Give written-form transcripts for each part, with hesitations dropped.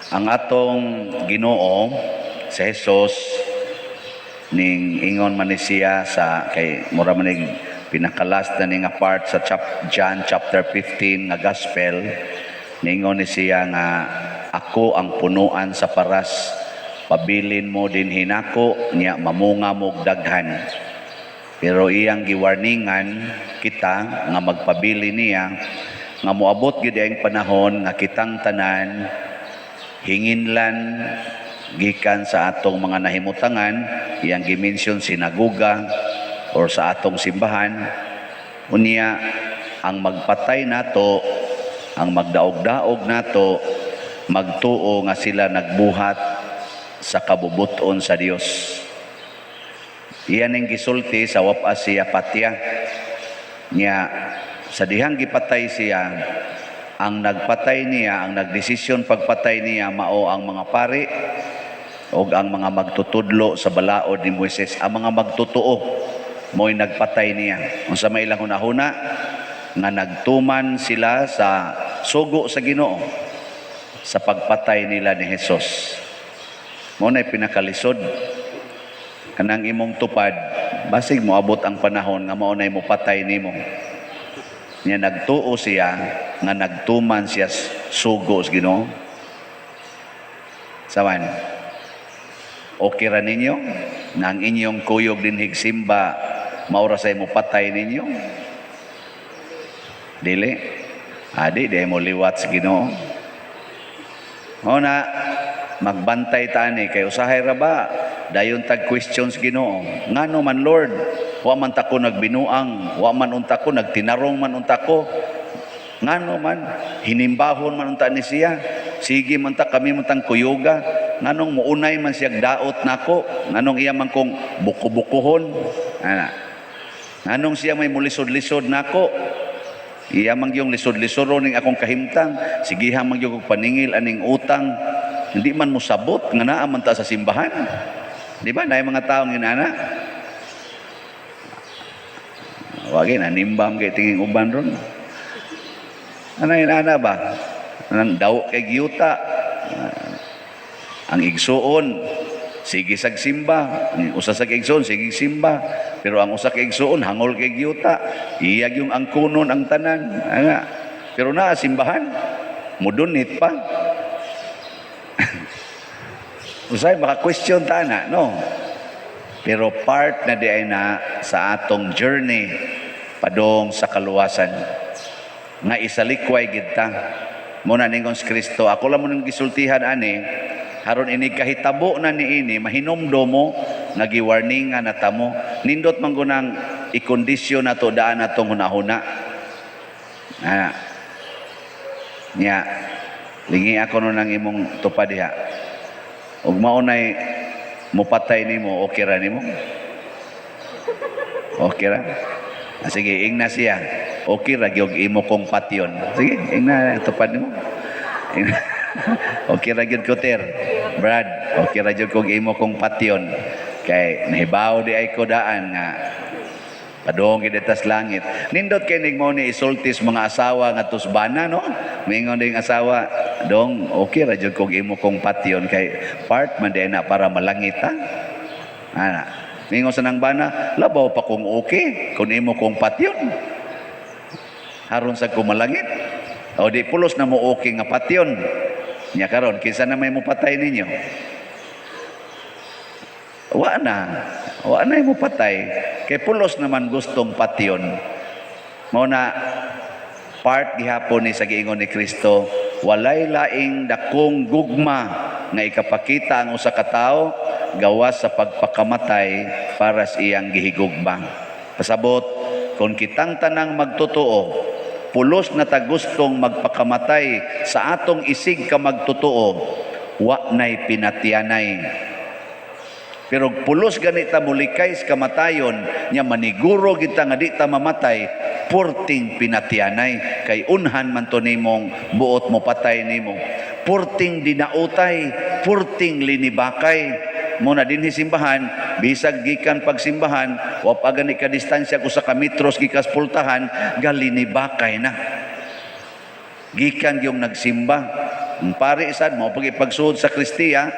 Ang atong Ginoo sa Jesus, ning ingon man ni siya sa kay mura man ning pinaka-last na ni nga part sa John chapter 15 nga gospel, ningon ni siya nga ako ang punuan sa paras, pabilin mo dinhi nako niya mamunga mo og daghan. Pero iyang giwarningan kita nga magpabili niya nga moabot gid ang panahon nga kitang tanan hinginlan gikan sa atong mga nahimutangan. Iyang gi-mention sinagoga or sa atong simbahan. Unya ang magpatay nato, ang magdaog-daog nato, magtuo nga sila nagbuhat sa kabubuton sa Dios. Iyan ang gisulti sa wapas siya patya niya. Sa dihang gipatay siya, ang nagpatay niya, ang nagdesisyon pagpatay niya, mao ang mga pari o ang mga magtutudlo sa balaod ni Moises. Ang mga magtotoo mo'y nagpatay niya. Unsa may ilang hunahuna nga nagtuman sila sa sugo sa Ginoo sa pagpatay nila ni Jesus. Mao na'y pinakalisod kanang imong tupad, basig moabot ang panahon nga mao na'y mopatay nimo. Niya nagtuo siya nga nagtuman siya sugo sa Ginoo. Saman, okay ra ninyo na ang inyong kuyog dinhig simba mao ra say mopatay ninyo? Dili. Adi, di mo liwat sa Ginoo. Mao na magbantay ta ani kay usahay ra ba dayon tag questions Ginoo. Ngano man, Lord, wa man ta ko nagbinuang, wa man unta ko nagtinarong man unta ko. Ngano man hinimbahon man unta ni siya. Sige man ta kami man tang kuyuga. Nganong muunay man siya daot nako? Nganong iya man kong buko-bukohon? Ana. Nganong siya may mulisod-lisod nako? Iya man yung lisod-lisod ning akong kahimtang. Sigiha man yung paningil aning utang. Hindi man mo sabot nga naa man ta sa simbahan. Di ba? Naay mga taong inana. Wagi na nimbam kay tingin uban ron. Ano inana ba? Nang daw kay giyuta. Ang igsuon sige sag simba, ang usa sa igsuon sige simba, pero ang usa ka igsuon hangol kay giyuta, iyag yung angkunon ang tanan. Ana. Pero naa simbahan, mudunit pa. Usay maka-question ta na, no? Pero part na di ay na sa atong journey padong sa kaluwasan nga isalikway gid ta. Muna ningon si Kristo, ako lang mo nang gisultihan ani haron ini kahitabo na niini mahinumdom mo nga giwarningan na tamo. Nindot man gunang ikondisyon nato daan atong hunahuna. Ana. Nya lingi ako no nang imong tupad diha. Ug mao nay mupatay nimo, okay ra nimo? Okay ra? Ah, sige, ingna siya. Okay ra gyud imo kong patyon. Sige, ingna tupad nimo. Ingna. Okay ra gyud ko ter. Brad, okay ra gyud kog imo kong patyon. Kay nahibaw di ay ko daan nga padung gid tas langit. Nindot kay ning mo ni isultis mga asawa nga tusbana, no? Mingon ding asawa, "Dong, okay ra jud kog imo kong patyon kay part man di na para malangit ha." Ana. Mingon sa nang bana, "Labaw pa kung okay kung imo kong patyon. Haron sa kumalangit." O di pulos na mo okay nga patyon. Nya karon kinsa na may mopatay ninyo? Wa na. Wa na mo patay. Kay pulos naman gustong patyon. Mao na part gihapon ni sa giingon ni Kristo, walay laing dakong gugma nga ikapakita ang usa ka tawo gawas sa pagpakamatay para sa iyang gihigugma. Pasabot, kung kitang tanang magtotoo, pulos na ta gustong magpakamatay sa atong isig ka magtotoo, wa nay pinatyanay. Pero pulos ganita mulikay sa kamatayon, nya maniguro kita nga di ta mamatay, purting pinatyanay kay unhan man to nimong buot mo patay nimo. Purting dinautay, purting linibakay. Mo na dinhi simbahan, bisag gikan pagsimbahan, wa pa gani ka distansya usa ka metros gikas pultahan, galinibakay na. Gikan yung nagsimba. Ang pari sad mo pag ipagsuod sa Kristiya,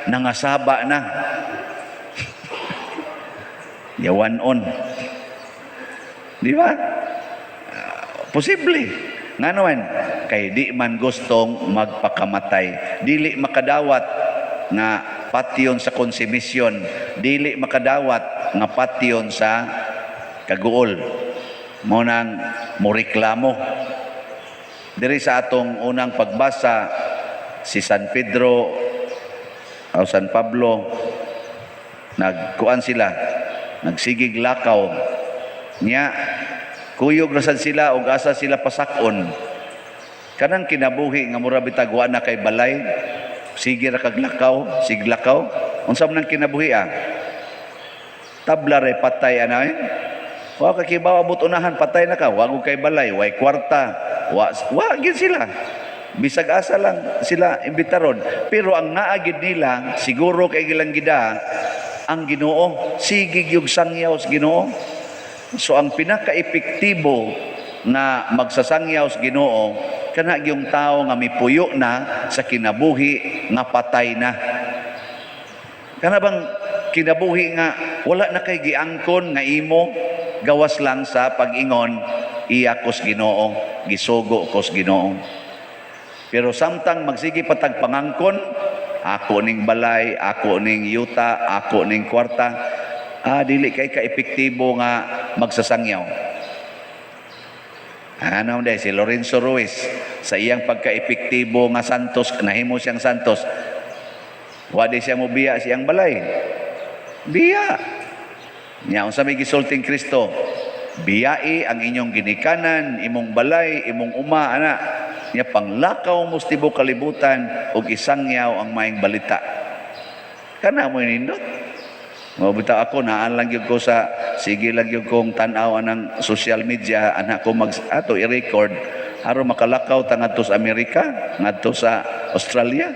nangasaba na. Yawan on. Di ba? Ah, posible. Nga naman, kay di man gustong magpakamatay. Dili makadawat nga patyon sa konsumisyon. Dili makadawat nga patyon sa kaguol. Mao nang moreklamo. Diri sa atong unang pagbasa, si San Pedro o San Pablo, nagkuan sila, nagsigig lakaw niya, kuyog ra sad sila og asa sila pasakon. Kanang kinabuhi nga mura bitag wa na kay balay, sige ra kag lakaw, sig lakaw. Unsa man ang kinabuhi, ah? Tabla re patay ana, eh. Wa ka kibaw abot unahan, patay na ka, wa kay balay, way kwarta, wa wa gid sila. Bisag asa lang sila imbitaron, pero ang naa gid nila siguro kay gilang gida ang Ginoo, sige gyud sangyaw sa Ginoo. So ang pinaka-epektibo nga magsasangyaw sa Ginoo, kana gyung tao nga mipuyo na sa kinabuhi nga patay na. Kana bang kinabuhi nga wala na kay giangkon nga imo, gawas lang sa pag-ingon, "Iya kos Ginoo, gisugo kos Ginoo." Pero samtang magsige patag pangangkon, ako ning balay, ako ning yuta, ako ning kwarta, ah, dili kay ka-epektibo nga magsasangyaw. Ano day si Lorenzo Ruiz, sa iyang pagka-epektibo nga santos, nahimo siyang santos. Wa di siya mobiya siyang balay. Biya. Nya unsa may gisulting Kristo? "Biyai ang inyong ginikanan, imong balay, imong uma," ana. Nya panglakaw mo sa tibuok kalibutan ug isangyaw ang maayong balita. Kana mo nindot. Mao bitaw ako naan lang gyud ko sa sige lang gyud kong tan-aw anang social media, ana ko mag ato i-record aron makalakaw ta ngadto sa Amerika, ngadto sa Australia.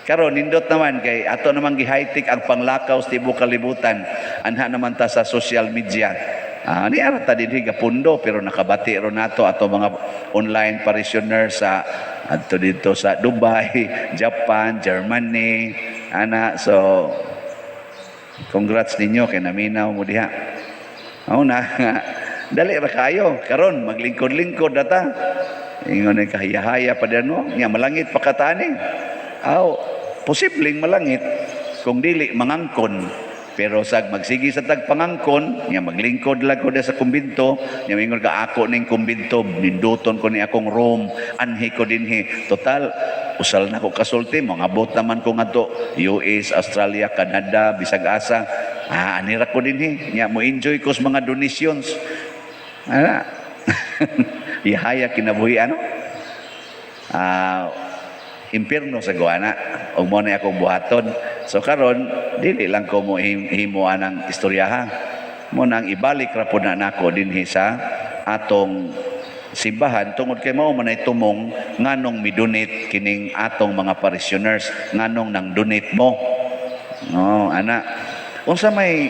Karon nindot naman kay ato namang gi-high-tech ang panglakaw sa tibuok kalibutan. Anha naman ta sa social media. Ah, ni ara ta dinhi gapundo, pero nakabati ro nato ato mga online parishioner sa adto dito sa Dubai, Japan, Germany, ana. So congrats ninyo kay naminaw mo diha. Mao na dali ra kayo karon maglingkod-lingkod na ta. Ingon ni kahaya-haya pa diyan no, nya malangit pa katani. Aw, posibleng malangit kung dili mangangkon. Pero sag magsigi sa tagpangangkon, nya maglingkod lang ko sa kumbinto, nya mingon ka, "Ako ning kumbinto, ninduton ko ni akong room, anhi ko dinhi. Total, usal na ko kasulti, mangabot naman ko ngadto US, Australia, Canada, bisag asa. Ah, anira ko dinhi." Nya mo enjoy ko sa mga donations. Ana. Ihaya kinabuhi, ano? Ah, impierno sa guana ug mo na akong buhaton. So karon dili lang ko mo himo anang istoryaha mo, nang ibalik ra pud na nako dinhi sa atong simbahan, tungod kay mao man ay tumong nganong midonate kining atong mga parishioners, nganong nang donate mo, no, ana. Unsa may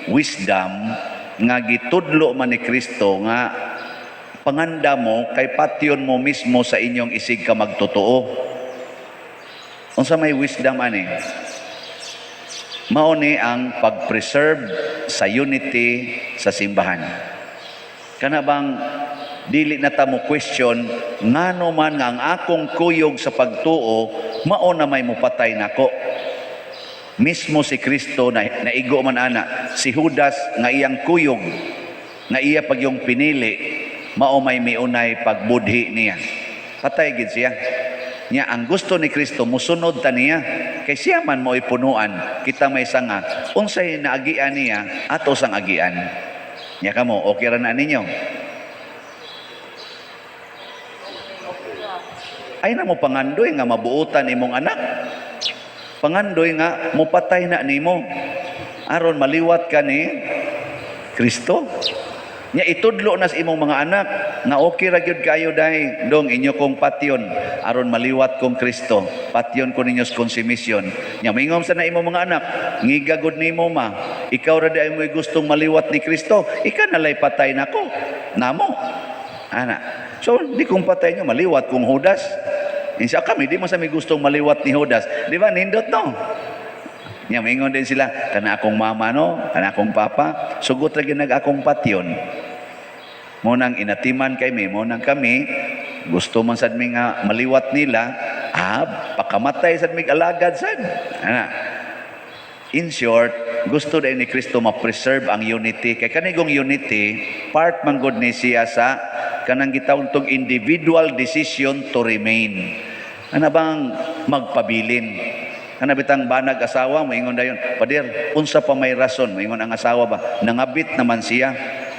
wisdom nga gitudlo man ni Kristo nga panganda mo kay patyon mo mismo sa inyong isig ka magtotoo? Unsa may wisdom ani? Mao ni ang pag-preserve sa unity sa simbahan. Kana bang dili na ta mo question ngano man nga ang akong kuyog sa pagtuo mao na may mupatay nako. Mismo si Kristo na naigo man ana. Si Judas nga iyang kuyog, nga iya pag yung pinili, mao may miunay pagbudhi niya. Patay gid siya. Nya ang gusto ni Kristo, musunod ta niya kay siya man mo ipunuan, kita may sanga. Unsay naagian niya, ato sang agian. Nya kamo, okay ra na ninyo? Ay na mo pangandoy nga mabuotan imong anak. Pangandoy nga mupatay na nimo aron maliwat ka ni Kristo. Nya itudlo na sa imong mga anak nga okay ra gyud kayo dai dong, inyo kong patyon aron maliwat kong Kristo. Patyon ko ninyo sa konsumisyon. Nya mingom sa na imong mga anak, "Ngiga gud nimo, ma. Ikaw ra di ay mo'y gustong maliwat ni Kristo. Ika nalay patay nako. Namo." Ana. So, di kong patay nyo, maliwat kong Judas. Insa kami, di man sa may gustong maliwat ni Judas. Di ba, nindot, no? Nya, mingon din sila, kana akong mama, no, kana akong papa, sugot lagi nag akong patyon. Mo nang inatiman kay mi, mo nang kami, gusto man sad mi nga maliwat nila, pakamatay sad mig alagad sad. Ana. In short, gusto din ni Kristo ma-preserve ang unity. Kay kanigong unity, part man gud ni siya sa kanang gitawag tong individual decision to remain. Ana bang magpabilin? Kana bitang banag asawa, moingon dayon, "Pader, unsa pa may rason?" Moingon ang asawa ba, "Nangabit naman siya.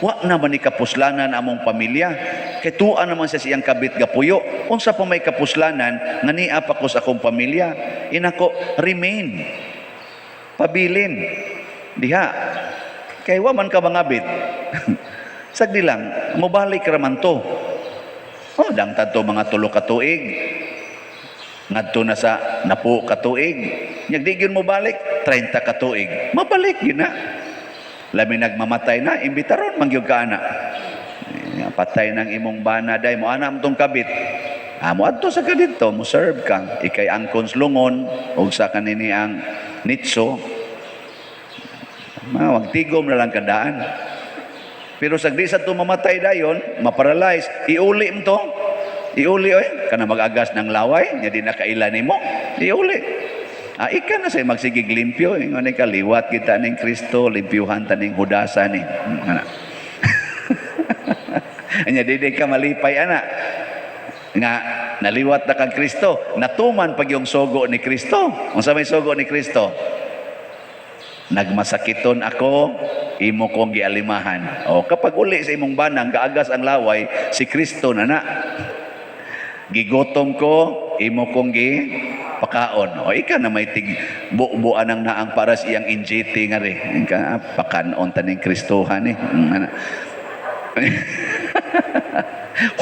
Wa naman ni kapuslanan among pamilya. Kay tuwa naman siya siyang kabit gapuyo. Unsa pa may kapuslanan nga nia pa ko sa akong pamilya?" Inako, remain. Pabilin. Diha. Kay wa man ka mangabit. Sagdi lang, mobalik ra man to. Oh, dangtad to mga 3 ka tuig. Ngadto na sa 10 ka tuig. Nyag di gyud mo balik, 30 ka tuig. Mabalik gyud na. Labi nagmamatay na, imbitaron man gyud ka ana. Eh, patay ng imong bana day mo ana tong kabit. Ah, mo adto sa ka didto, mo serve ka. Ikay angkon lungon ug sa kanini ang nitso. Ma, wag tigom na lang kadaan. Pero sa di sa to mamatay dayon, maparalyze, iuli mo to. Iuli oy, kana mag-agas ng laway, nya di nakaila nimo. Iuli. Ah, ika na say magsigig limpyo, ingon ni ka liwat kita ning Kristo, limpyuhan ta ning hudasa ni. Ana. Anya di ka malipay ana. Nga naliwat na kang Kristo, natuman pag yung sugo ni Kristo. Unsa may sugo ni Kristo? Nagmasakiton ako, imo kong gialimahan. O kapag uli sa imong banang gaagas ang laway, si Kristo na na. Gigutom ko, imo kong gi pakaon. O ika na may tig bubuan ang naang para sa iyang NGT nga ri. Ika pakanon ta ning Kristohan eh. Ana.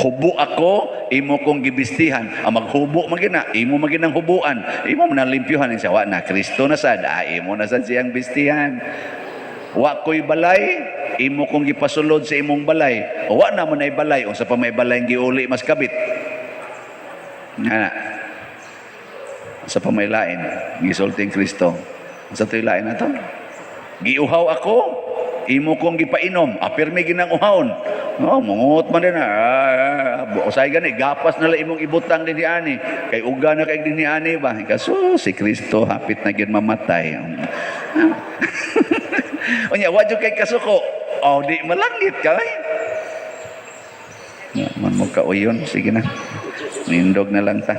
Hubo ako, imo kong gibistihan. Ang maghubo man gina, imo man ginang hubuan. Imo man nalimpyuhan siya. Wa na Kristo na sad, imo na sad siyang bistihan. Wa ko'y balay, imo kong gipasulod sa imong balay. O wa na man ay balay, unsa pa may balay ang giuli mas kabit. Nga. Sa pa may lain, gisulting Kristo. Sa to'y lain na to. Giuhaw ako, imo kong gipainom. Apirmi ginang uhawon. No, mungot man din na. Usay gani gapas na lang imong ibutang din ani. Kay uga na kay din ani ba. Kaso si Kristo hapit na gyud mamatay. Unya wa jud kay kasuko. Oh, di malangit ka ay. Ya, man mo kauyon, sige na. Nindog na lang ta.